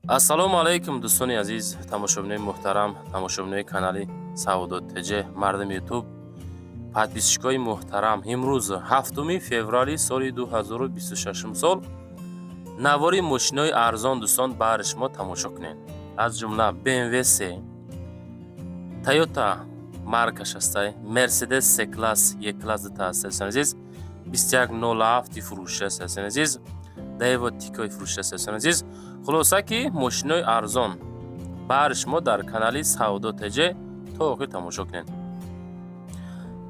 Ассалому алайкум, дӯстони азиз, тамошобинои муҳтарам, тамошобинои канали Савдо ТЖ, мардуми Ютуб, подписчикои муҳтарам. Имрӯз 7 феврали соли 2026 сол навори мошинои арзон, дӯстон, баҳри шумо тамошо кунед. Аз ҷумла BMW 3, Toyota маркаш ҳастай, Mercedes C класс, E класс дута ҳастай, дӯстони азиз, 2107 фурӯши аст, дӯстони азиз, Daewoo Tico фурӯши аст, дӯстони азиз. Хулоса, ки мошинои арзон баҳри шумо дар канали Савдо ТЖ то охир тамошо кунед.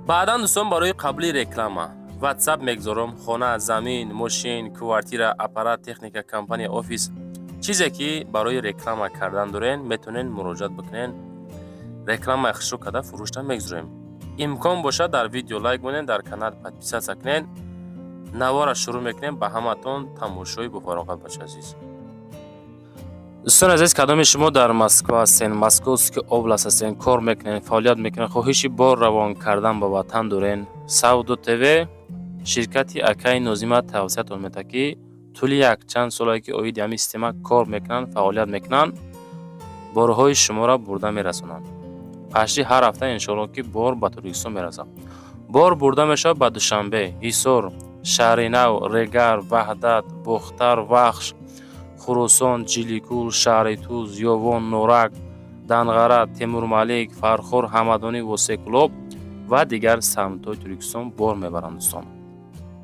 Баъдан, дӯстон, барои қабули реклама WhatsApp мегузорам. Хона, замин, мошин, квартира, аппарат, техника, компания, офис, чизе ки барои реклама кардан дорен, метавонед муроҷиат бикунед. Рекламаи хушрӯ карда фурӯшта мегузорем. Имкон бошад, дар видео лайк монед, дар канал подписаться кунед. Навора шурӯъ мекунем. Ба ҳаматон тамошои бофароғат, бача азиз. Дӯстони азиз, кадоми шумо дар Москва ҳастен, Московский область ҳастен, кор мекунед, фаъолият мекунед, хоҳиши бор равон кардан ба ватан дорен, Савдо ТВ ширкати акаи Нозима тавсиятон медиҳад, ки тӯли якчанд солае ки оиди ҳамин система кор мекунанд, фаъолият мекунанд, борҳои шуморо бурда мерасонанд. Пашти ҳар ҳафта, иншоалло, ки бор ба Тоҷикистон мерасад. Бор бурда мешавад ба Душанбе, Ҳисор, Шаҳринав, Регар, Ваҳдат, Бохтар, Вахш, Хуросон, Ҷиликул, шаҳри Туз, Ёвон, Норак, Данғара, Темурмалик, Фархор, Ҳамадонӣ, Восеъ, Кӯлоб ва дигар самтҳои Тоҷикистон бор мебаранд, дӯстон.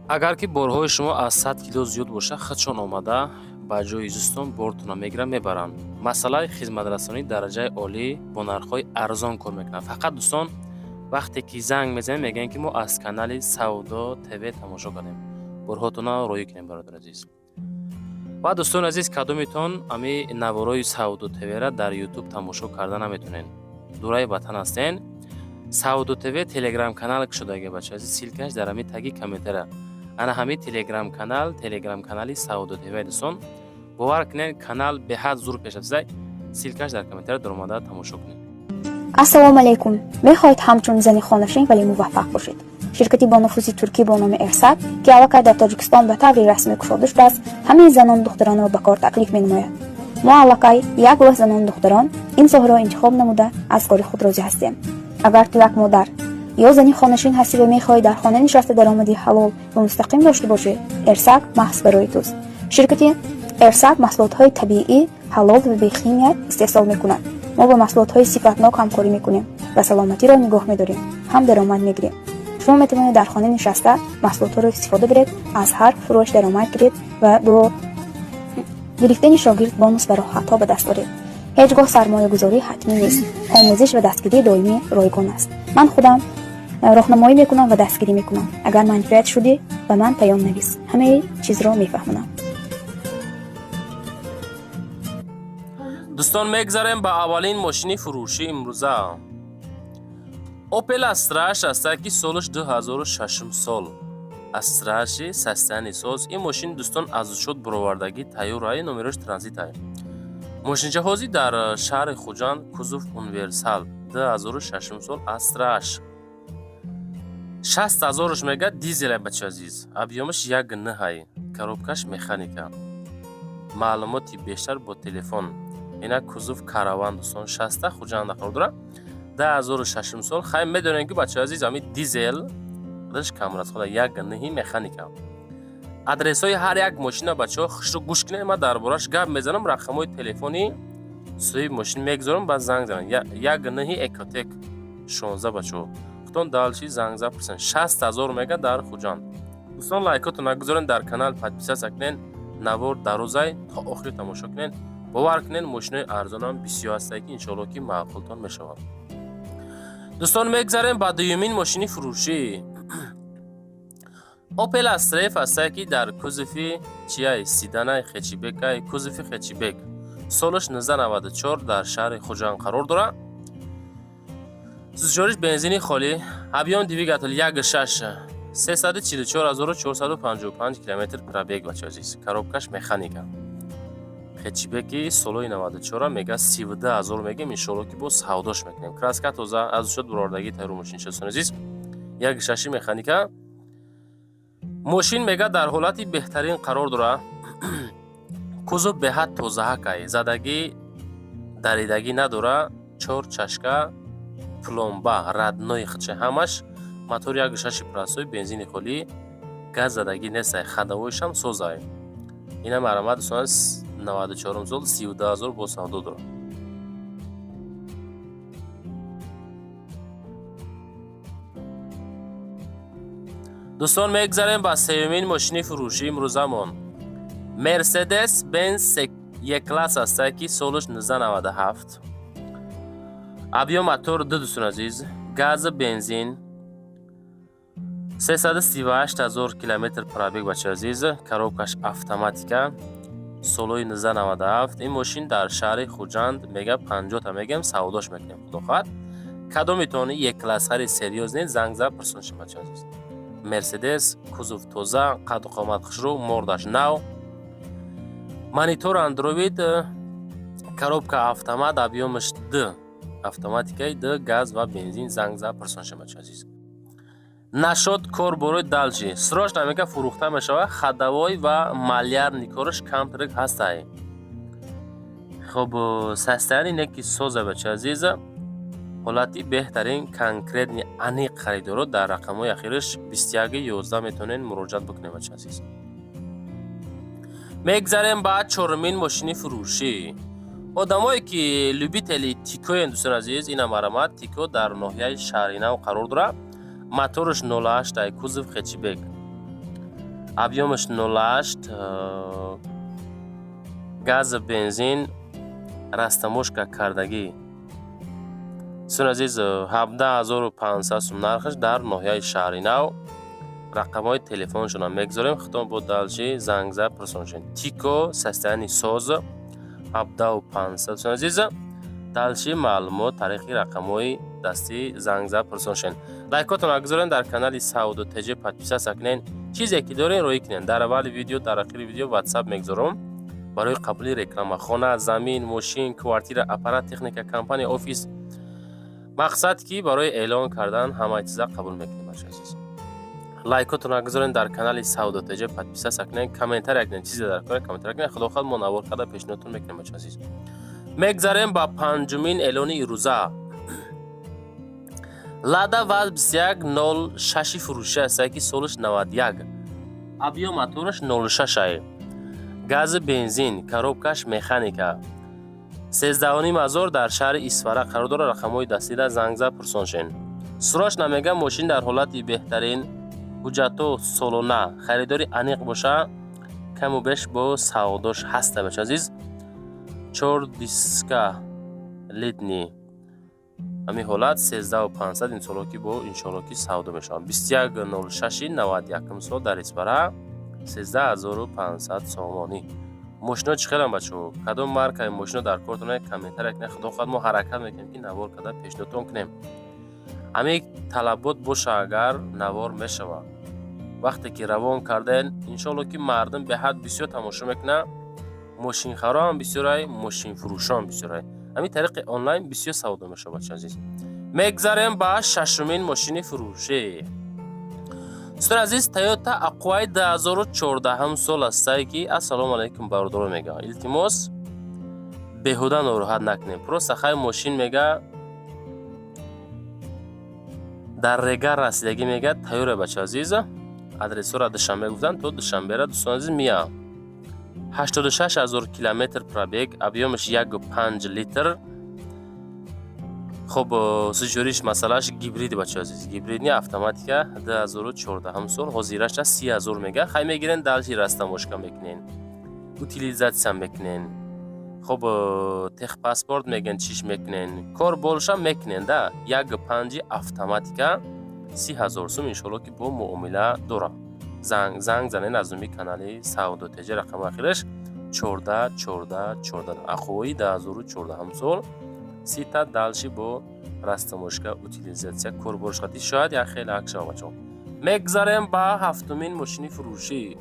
Агар ки борҳои шумо аз 100 кило зиёд бошад, худшон омада ба ҷои зистон бортонро мегиранд, мебаранд. Масъалаи хизматрасонии дараҷаи олӣ, бо нархҳои арзон кор мекунанд. Фақат, дӯстон, вақте ки занг мезанем, мегӯянд, ки мо аз канали Савдо ТВ тамошо кардем, борҳотонро роҳӣ кунем, бародари азиз. Ва, дӯстони азиз, кадомитон ами наворои Савдо ТВра дар Ютуб тамошо карда наметонед, дураи ватан ҳастен, Савдо ТВ телеграм канал кушодаги, бача азиз, ссылкаш дар ҳами таги комментара. Ана ҳами телеграм канал, телеграм канали Савдо ТВ. Дӯстон, бовар кунед, канал беҳад зур пешрафтида. Ссылкаш дар комментара, даромада тамошо кунед. Ассалому алайкум! Мехоҳед ҳамчун зани хонашин, вале муваффақ бошед? Ширкати бонуфузи туркӣ бо номи Эрсак, ки аллакай дар Тоҷикистон ба таври расмӣ кушода шудааст, ҳамаи занону духтаронро ба кор таклиф менамояд. Мо аллакай як гурӯҳ занону духтарон ин соҳаро интихоб намуда, аз кори худ розӣ ҳастем. Агар ту як модар ё зани хонашин ҳастӣ ва мехоҳӣ дар хона нишаста даромади ҳалол ва мустақим дошта бошӣ, Эрсак маҳз барои туст. Ширкати Эрсак маҳсулотҳои табиӣ, ҳалол ва бехимия истеҳсол мекунад. Мо бо маҳсулотҳои сифатнок ҳамкорӣ мекунем ва саломатиро нигоҳ медорем, ҳам даромад мегирем. Шумо метавонед дар хона нишаста маҳсулотҳоро истифода баред, аз ҳар фурӯш даромад гиред ва бо гирифтани шогирд бонус ва роҳатҳо ба даст оред. Ҳеҷ гоҳ сармоягузорӣ ҳатмӣ нест. Омӯзиш ва дастгирии доимӣ ройгон аст. Ман худам роҳнамоӣ мекунам ва дастгирӣ мекунам. Агар манфиат шудӣ, ба ман паём навис, ҳамаи чизро мефаҳмонам. Дӯстон, мегзарем ба аввалин мошини фурӯши имрӯза. Opel Astra аста, ки солаш 2006 сол. Astra состояние соз. Ин мошин, дӯстон, аз учёт баровардагӣ тайёрай, номерош транзитай. Мошинча ҳозир дар шаҳри Хуҷанд, кузов универсал, 2006 сол Astra. 60 ҳазорш мега, дизелай, бача азиз. Объёмаш 1,9-ай, коробкаш механика. Маълумоти бештар бо телефон. Ина кузов караван, дӯстон, 60 Хуҷанда қарор дорад, 2006 сол. Хай, медонем, ки, бачаи азиз, ами дизел худаш камрасхода, 1,9 механика. Адресҳои ҳар як мошина, бачаҳо, хушрӯ гӯш кунед, ман дар бораш гап мезанам. Рақамҳои телефони соҳиби мошин мегузорам, баъд занг занам. 1,9 Экотек 16, бачаҳо, худтон дальше занг зад пурсен. 60 000 мега, дар Хуҷанд. Дӯстон, лайкотон нагузорен, дар канал подписаться кунен. Навор дарозай, то охир тамошо кунен. Бовар кунен, мошинои арзонам бисёр ҳастае, ки иншоалло, ки маъқултон мешавад. Дӯстон, мегзарем ба дуюмин мошини фурӯшӣ. Opel Astra F ҳастае, ки дар кузови чияй, седанай, хэтчбекай, кузови хэтчбек, солаш 1994, дар шаҳри Хуҷанд қарор дорад. Сӯзишвориш бензини холӣ, объём двигатель 1,6, 344 455 километр пробег, бача азиз, коробкаш механика. Хэтчбеки солои 94 мега, 32 000 мегем, иншоалло, ки боз савдош мекунем. Краска тоза, аз учёт бурордагӣ тайёр мошин. Дӯстони азиз, 1,6 механика. Мошин мега дар ҳолати беҳтарин қарор дорад. Кузов беҳад тозаҳакай, задагӣ, даридагӣ надора, чор чашка, пломба родной худша ҳамаш. Мотор як шаши простой, бензини холӣ, газ задагӣ нестай, ходовой шам созай. Ина марҳамат, дӯстон, 94 сол, 32 000 бо савдо дорад. Дӯстон, мегзарем ба сеюмин мошини фурӯшӣ имрӯзамон. Мерседес Бенз Е-класс ҳастае, ки солаш 1997, объём мотор ду, дӯстон азиз, газ, бензин, 338 ҳазор километр пробег, бачаи азиз, коробка ш автоматика, солҳои 1997. Ин мошин дар шаҳри Хуҷанд мега, 50-та мегем, савдош мекунем, худо хоҳад. Кадометон Е-класс хари серьёзный, занг зад, пурсон шим, бачаи азиз. Мерседес, кузов тоза, қаду қомат хушрӯ, мордаш нав, монитор андроид, коробка автомат, объём аш д автоматикаи д, газ ва бензин. Занг зад, пурсон шим, бачаи азиз. Нашод, кор борои дальше срочно мега, фурӯхта мешавад. Ходовой ва малярный кораш камтарак ҳастай. Хуб, состояние неки соза, бачаи азиз, ҳолати беҳтарин. Конкретный аниқ харидоро дар рақамҳои ахираш 21 11 метавонед муроҷиат бикунед, бачаи азиз. Мегзарем ба чорумин мошини фурӯшӣ. Одамое ки любители Тикоен, дӯстони азиз, ина марҳамат, Тико дар ноҳияи Шаҳринав қарор дорад. Мотораш 08 ай, кузов хэтчбек, объём аш 08, газ, бензин, растаможка кардагӣ. Дӯстони азиз, 17 500 сум нархаш дар ноҳияи Шаҳринав. Рақамҳои телефоншонам мегузорем, худтон бо дальше занг зад, пурсон шавед. Тико, состояние соз, 17 500. Дӯстони азиз, дальше маълумот тариқи рақамҳои дастӣ занг зад, пурсон шавед. Лайкотонро гузорен, дар канали Савдо ТЖ подписаться кунед, чизе ки дорен, роӣ кунед. Дар аввали видео, дар ахири видео ватсап мегузорам барои қабули реклама: хона, замин, мошин, квартира, аппарат, техника, компания, офис. Мақсад ки барои эълон кардан ҳамаи чиза қабул мекунем, бачаи азиз. Лайкотонро гузорен, дар канали Савдо ТЖ подписаться кунед, комментария кунед, чизе дар кора комментария кунед. Худо хоҳад, мо навор карда пешниҳодтон мекунем, бачаи азиз. Мегзарем ба панҷумин эълони ирӯза. Лада ВАЗ 2106 фурӯшӣ ҳастае, ки солаш 91, объём мотораш 06 ай, гази, бензин, коробка ш механика, 13 500, дар шаҳри Исфара қарор дорад. Рақамҳои дастида занг зад, пурсон шен. Срочно мега, мошин дар ҳолати беҳтарин, ҳуҷҷатҳо солона, харидори аниқ боша, каму беш бо савдош ҳаста, бача азиз. Чор диска летний. Ҳамин ҳолат 13 500, иншолло ки бо иншолло ки савдо мешавад. 2106, 91 сол, дар Исфара, 13 500 сомонӣ. Мошино чӣ хелам, бачаҳо? Кадом маркаи мошино дар кортон, комментария кунед. Худо хоҳад, мо ҳаракат мекунем, ки навор карда пешниҳодтон кунем. Ҳамин талабот боша агар, навор мешавад. Вақте ки равон карден, иншолло ки мардум беҳад бисёр тамошо мекунад. Мошинхароам бисёрай, мошинфурӯшоам бисёрай. Ҳамин тариқи онлайн бисёр савдо мешавад, бача азиз. Мегзарем ба шашумин мошини фурӯшӣ. Дӯстони азиз, Тойота Ақваи 2014 сол астае, ки ассалому алайкум, бародаро, мега. Илтимос, беҳуда нороҳат накунем, просто хай мошин мега, дар регар расидагӣ, мега, тайёре, бача азиз. Адресҳоро Душанбе гуфтан, то Душанбера, дӯстони азиз, мия. 86 ҳазор километр пробег, объём аш 1,5 литр. Хуб, сужуриш масъалааш гибрид, бача азиз, гибридный, автоматика, 2014 сол, ҳозираша 30 000 мега. Хай, мегирен, дальше растаможка мекунен, утилизация мекунен. Хуб, техпаспорт мегӯян, чиш мекунен, кор болша мекунен да. 1,5 автоматика, 30 000 сум, иншоалло ки бо муомила дорам. Занг занен аз номи канали Савдо ТЖ, рақами ахираш 14 14 14. Ақвои 2014 сол, сита, дальше бо растаможка, утилизация, корборш хати шояд як хеле ак шава, бачаҳо. Мегзарем ба ҳафтумин мошини фурӯшӣ.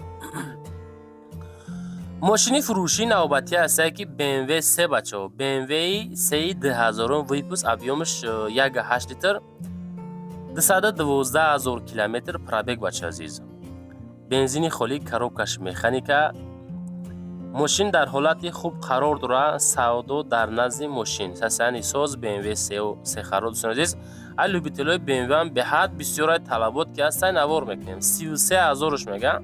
Мошини фурӯшӣ навбатӣ ҳастае, ки BMW се, бачаҳо, BMW сеи 2000 выпуск, объём аш 1,8 литр, 212 000 километр пробег, бача азиз, бензини холӣ, коробка ш механика. Мошин дар ҳолати хуб қарор дорад, савдо дар назди мошин. Состояние соз BMW се қарор, дӯстони азиз. Ай любителои BMW ҳам беҳад бисёрай талабот ки ҳастай, навор мекунем. 33 ҳазорш мега.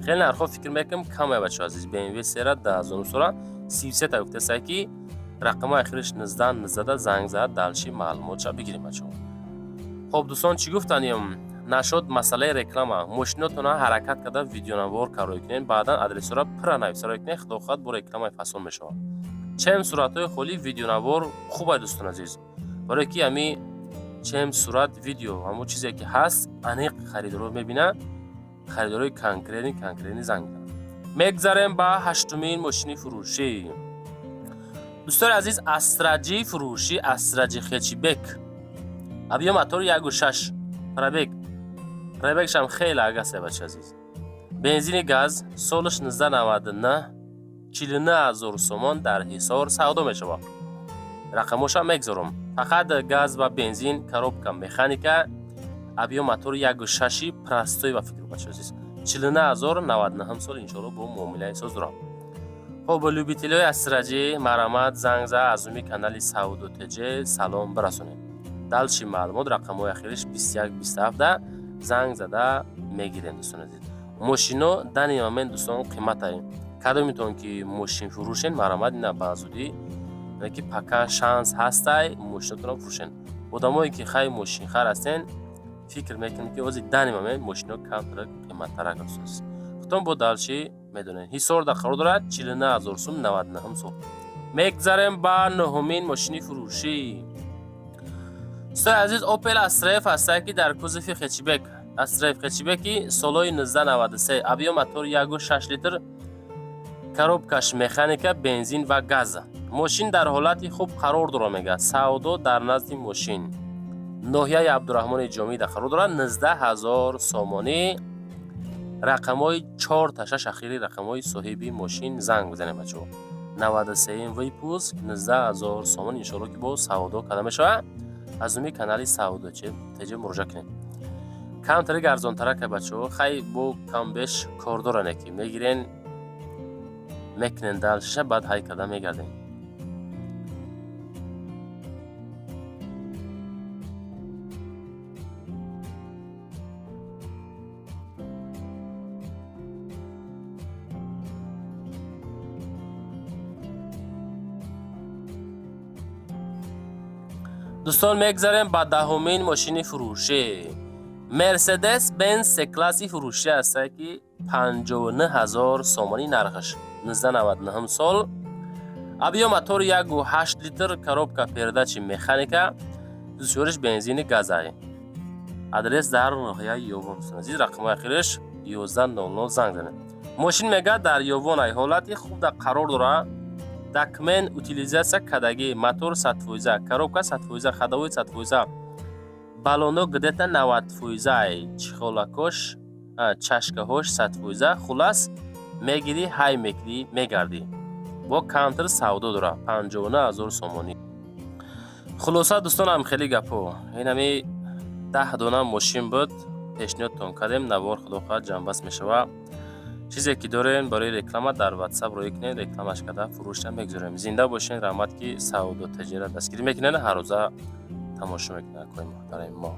Хеле нархҳо фикр мекунем камай, бачаҳо азиз. BMW сера 2009 сола 33 та гуфтасай, ки рақамҳои ахириш 19 19 занг зад, дальше маълумотша бигирем, бачаҳо. Хоб, дӯстон, чӣ гуфтанем? Нашуд масъалаи реклама. Мошинотона ҳаракат карда видеонавор кароӣ кунед, баъдан адресҳоро пурра нависароӣ кунед, худо хоҳад, бо рекламаи фасон мешавад. Чем суратҳои холӣ видеонавор хубай, дӯстон азиз. Барое ки ҳами чем сурат видео, ҳамон чизе ки ҳаст, аниқ харидоро мебинад, харидорои конкретный занг мезанад. Мегзарем ба ҳаштумин мошини фурӯшӣ. Дӯстони азиз, Астра Ҷи фурӯшӣ, Астра Ҷи хэтчбек. Объём мотор 1,6, пробег. Пробегшам хеле агасе, бача азиз. Бензини газ, солаш 1999, 49 ҳазор сомон дар Ҳисор савдо мешавад. Рақамошам мегзорам. Фақат газ ва бензин, коробка механика, объём мотор 1,6 простой ба фикр, бача азиз. 49 ҳазор, 99 сол, иншоалло бо муомилаи соз дорам. Хоб, любителои Астра Ҷи марҳамат, занг за, аз уми канали Савдо ТЖ салом бирасонед. Дальше маълумот рақамҳои ахириш 21 27 занг зада мегирем, дӯстони азиз. Мошино данный момент, дӯстон, қиматае. Кадомитон ки мошин фурӯшен, марҳамат, ина ба зудӣ ки пока шанс ҳастай, мошинотонро фурӯшен. Одамое ки хай мошинхар ҳастен, фикр мекунем, ки ҳозир данный момент мошино камтар қиматтарак аст. Худтон бо дальше медонед. Ҳисор дар қарор дорад, 49 ҳазор сум, 99 сол. Мегзарем ба нуҳумин мошини фурӯшӣ. Дӯстони азиз, Opel Astra F ҳастае, ки дар кузови хэтчбек. Astra F хэтчбеки солҳои 1993, объём мотор 1,6 литр, коробкаш механика, бензин ва газ. Мошин дар ҳолати хуб қарор дорад, мегӯяд. Савдо дар назди мошин. Ноҳияи Абдураҳмони Ҷомӣ дар қарор дорад, 19 ҳазор сомонӣ. Рақамҳои 4 та 6 ахири рақамҳои соҳиби мошин занг бизанед, бачаҳо. 93 выпуск, 19 ҳазор сомон, иншоалло ки бо савдо карда мешавад. Аз уми канали Савдо ТЖ муроҷиат кунед. Камтари арзонтарака, бачаҳо, хай бо кам беш кордоране ки мегирен, мекунен, дальшеша баъд ҳай карда мегардем. Дӯстон, мегзарем ба даҳумин мошини фурӯшӣ. Мерседес Бенз С класси фурӯшӣ ҳастае, ки 59 ҳазор сомонӣ нархаш, 1999 сол, объём мотор 1,8 литр, коробка передачи механика, дусёриш бензини газай. Адрес дар ноҳияи Ёвон. Азиз, рақамҳои ахириш 1100 занг занед. Мошин мега дар Ёвонай ҳолати хуб да қарор дорад, документ утилизация кардагӣ, мотор 100%, коробка 100%, ходовой 100%, баллоно где-то 90%, чехолакош, чашкаҳош 100%. Хулас, мегирӣ, ҳай мекунӣ, мегардӣ. Бо камтар савдо дорад, 59 ҳазор сомонӣ. Хулоса, дӯстонам, хеле гапҳо. Инами 10 дона мошин буд, пешниҳодтон кардем. Навор, худо хоҳад, ҷамъбаст мешавад. Чизе ки дорем барои реклама, дар WhatsApp роӣ кунед, рекламаш карда фурӯшта мегузорем. Зинда бошен, раҳмат, ки Савдо ТЖра дастгирӣ мекунед, ҳаррӯза тамошо мекунед, акои муҳтарами мо.